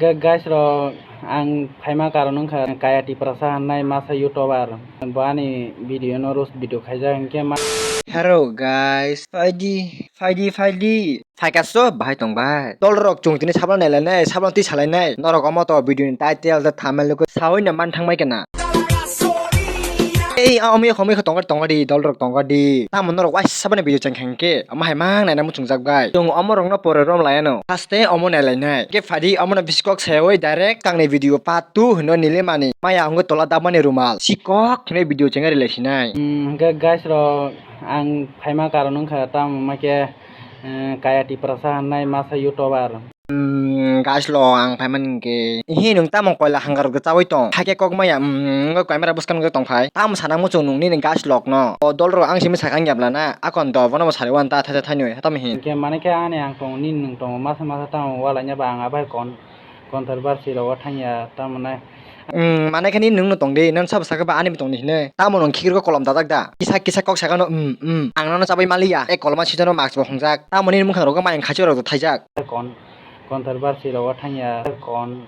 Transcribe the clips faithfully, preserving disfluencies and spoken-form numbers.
Guys rok, ang phaima karon wngkha Kaya Tiprasa hwnwi masa YouTuber. Bo ani video no roast video khaijak, hinkhe ma- Hello guys, phaidi, phaidi, phaidi. Phaikha so, bahai tong bai. Dol rok, chwng tini sabla nai lai nai, sabla twi salai nai. Norok omo to video ni title tei thumbnail ko sawi no man thang bai kana. Ei, a, omo yakho, omo yakho tongkha, tongkha di, dol rok tongkha di. Tamo norok waisa bani video chengkha hinkhe, omo hai mang naina muchungjak bai. Chwng omo rokno pore rom lai ano. Haste omo nai lai nai. Khe phadi omo no biskok sayawi direct tangni video part two hwnwi nilimani. Maya wngwi tola dabmani rumal. Sikok hwnwi video chengari lai sinai. Hmm, hinkhe guys rok, ang phaima karon wngkha, tamo hinkhe, eh, Kaya Tiprasa hwnwi masa YouTuber. Hmm, guys lo ang phaimani hinkhe. Ihi nwng tamo koila hangar rok chawi tong. Haikhe kok maya, hmm, wngwi camera bwskango tongphai. Tamo sana muchung nung nini guys lok no. O dol rok ang simi sakang yablana. Akon do bono bo sari wan ta thaisa thainwi. Tamo hin. Hinkhe mane khe ani ang tongo, nini nwng tongo, masa masa tamo walaina ba ang abai kon-, controversy rogo thangya, tamo nai. Hmm, mane khe nini nwng no tong di, nang sabo sakha ba ani bo tong di hinwi. Tamo nwng khikrgo kolom dajak da. Kisa kisa kok sakano, hmm, hmm. Ang nono chabai maliya. E koloma sijono mask bo hwngjak. Tamo nini mwkhang rogo mayang khachi rok thaijak. Kon-, controversy rogo thangya. Kon-,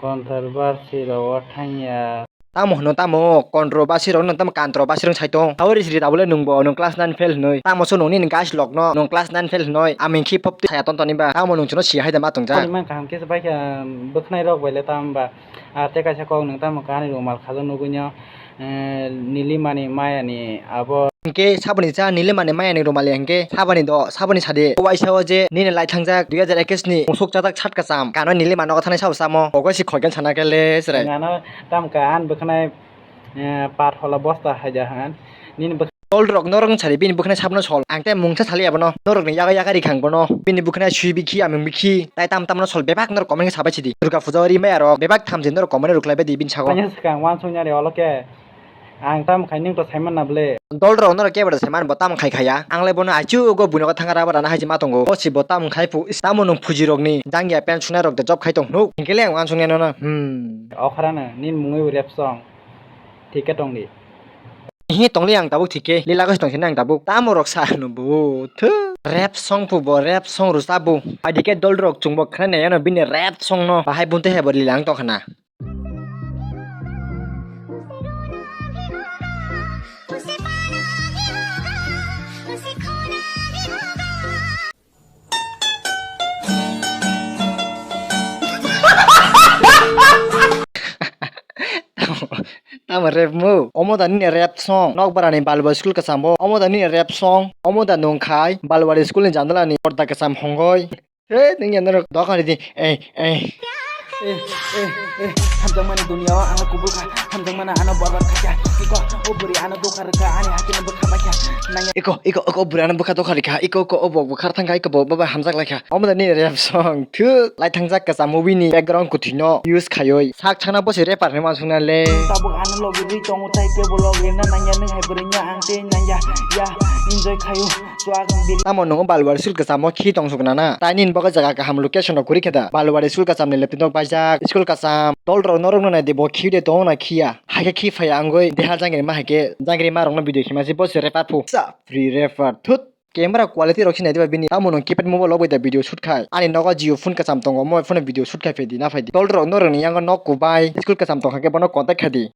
controversy rogo thangya. Tamo hwno tamo controversy rok no tamo controversy rok sai tong. Hawri siri tabule nwng bo nwng class nine fail hwnwi. Tamo so nwng nini guys lok no nwng class nine fail hwnwi. Aming khi pop saya ton toni ba. Tamo nwng chuno si hai da ma tong ja. Ani man kaham khe se bai kha bwkhnai rok bai le tamo ba. Ah, tei kaisa kok nwng tamo kha ani rumal khajak nugui no, eh, nilimani mayani abo. Hinkhe saboni cha nilimani mayani rumal ya hinkhe saboni do saboni sadi. O waisa o je nini lai thangjak dui hajar ekis ni musuk chajak sat kwcham kano nilima nogo thanai sabo chamo. Ogo si khoikan sana khe le chwrai. Ngano tamo kha ani bwkhnai, eh, par hola bosta hai da han. Nini bwkha- Dol rok norok wng sadi bini bwkhnai sabno sol. Ang tei mungsa sali abono. Norok ni yaga yaga rikhang bono. Bini bwkhnai sui bikhi aming bikhi. Tai tam tamno sol bebak norok comment khe sabai sidi. Durga puja o rimai aro bebak thamchi norok comment rok lai bai di bini sago. Ani swkang uansukya re olo khe. Ang tamo khai nwng to saiman na ble. Dol rok norok kebo da saiman bo tamo khai khaya. Ang le bono achu go buino thanga raba rana hai ma tongo. O si bo tamo khai phu, tamo nwng phuji rok ni jangya pant sunai rok de job khai tong nuk. Hinkhe le ang uansukya nono. Hmm. Okhrano nini mungwi rep song. Thik khe tong di. Hi tong li ang tabuk thik khe, lila gos tong sini ang tabuk. Tamo rok sa no bo. Thu. Rap song phu bo, rap song rwchap bo. Adi khe dol rok chwng bo khna nai ano bini rap song no. Bahai bunte hai bo lila ang tong khna. Tamo rap mo? Omo da nini rap song. Nokbarani Balwari school kwcham bo. Omo da nini rap song. Omo da nung khai Balwari school ni jandala ni porda kwcham hongoi. He, nung ya norok dokan ridi. Ei, ei. Eh, eh, eh, hamjakmani duniya o ang kubul kha, hamjakmani ano borbat kha kya. Iko, o buri ano dokha rwkha, ani hati no bwkha bai kha. Nang ya. Iko, iko, iko, buri ano bwkha dokha rwkha. Iko, iko, o bo bwkha thang kha, iko bo baba hamjak lai kha. Omo da ni rap song. Thu, lai thangjak kwcham movie ni background kwthwi no use khaioi. Sak chana bo se rapper ni mansung na le. Tabuk ano logi ri tongo tai table logi na nang ya nung hai buri nya ang te nang ya, ya, enjoy khaio. Tamo nung Balwari school kwchamo khi tong sukna na? Tai nini bagwi jaga kaham location rok kwrwi khe da? Balwari school kwcham ni laptop nok baijak, school kwcham. Dol rok norok no nai di bo khi de tongo na khiya. Hai khe khi phai ya wngwi deha jangri ma hai khe jangri ma rok no video khima si bo se rapper phu. Sa free rapper thut. Camera quality rok se nai di ba bini. Tamo nung keypad mobile rok bai da video shoot khai. Ani nogo Jio phone kwcham tongo, mo phone video shoot khai phai di na phai di. Dol rok norok ni yango nok kubai school kwcham tong kha khe bono contact khai di.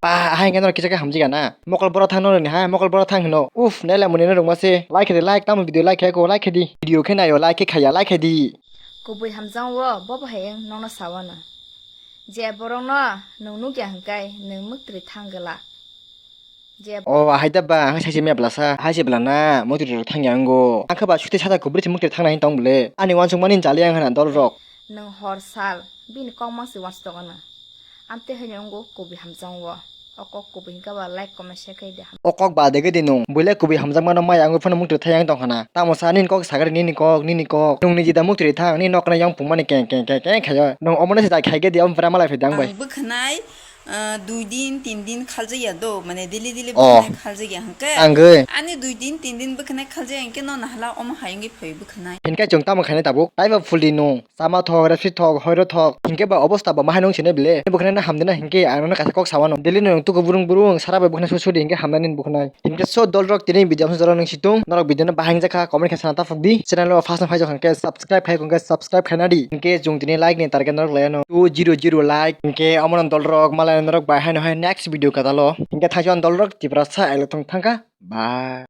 Pa, hai khe norok kisa khe hamjika na. Mokol bora thang norok ni ha, mokol bora thang hino. Uf, nela muni norok ma se. Like khe di, like, tamo video like khe ko, like khe di. Video khe nayo, like khe khaya, like khe di. Kubui hamjang wo, bo bo hai wng nokno sawano. Je borokno nwng nukya hwnkhe nwng mwktwrwi thang glak. Je O, ahai da ba, ang saisi mepla sa, hai se bwlana, mwktwrwi rok thangya wngo. Ang khe ba sute sata kubui se mwktwrwi thangna hini tong bwle. Ani uansukmani chali ang hana dol rok. Nwng hor sal, bini kok mang se uansuk tongo nwng. Amtwi haino wngo kubui hamjang wo. O kok kubui hwnkhe ba like comment share khai di. O kok ba de gede nwng. Buile kubui hamjakmano maya wngwi phano mwktwrwi thai ang tong hana. Tamo sa nini kok sagari nini kok, nini kok. Nwng niji da mwktwrwi thang, nini nokna yang pungmani keng keng keng keng khaio. Nwng omono se jai khai gede, omo bwra malai phai di ang bai. Ang bwkhanai Ah, dui din, tin din khaljakya do, mane daily daily Oh. bwkhanai khaljakya hwnkhe. Angwi. Ani dui din, tin din bwkhanai khaljakya hwnkhe no nahala omo hai wngwi phai bwkhanai. Hinkhe chwng tamo khainai tabuk? Taibo phuldi nung. Chama thok, repsi thok, hoiro thok. Hinkhe ba obosta ba mahai nung sinai bile. Bwkhanai no hamdena hinkhe ang nono kaisa kok sawano. Daily no nung tuku burung burung, sara bai bwkhanai suri suri hinkhe hamdani bwkhanai. Hinkhe so dolrok tini video amsa jora nung situng. Norok video no bahai wngjakha, comment khe sana taphuk di. Channel o first time phaijak hinkhe subscribe khai hinkhe subscribe khaina di. Hinkhe chwng tini like ni target norok laiano two zero zero like. Hinkhe omono dolrok malai norok bai haino hai next video kadalo. Hinkhe thaisong dolrok Tiprasa elok thung thangkha. Bye.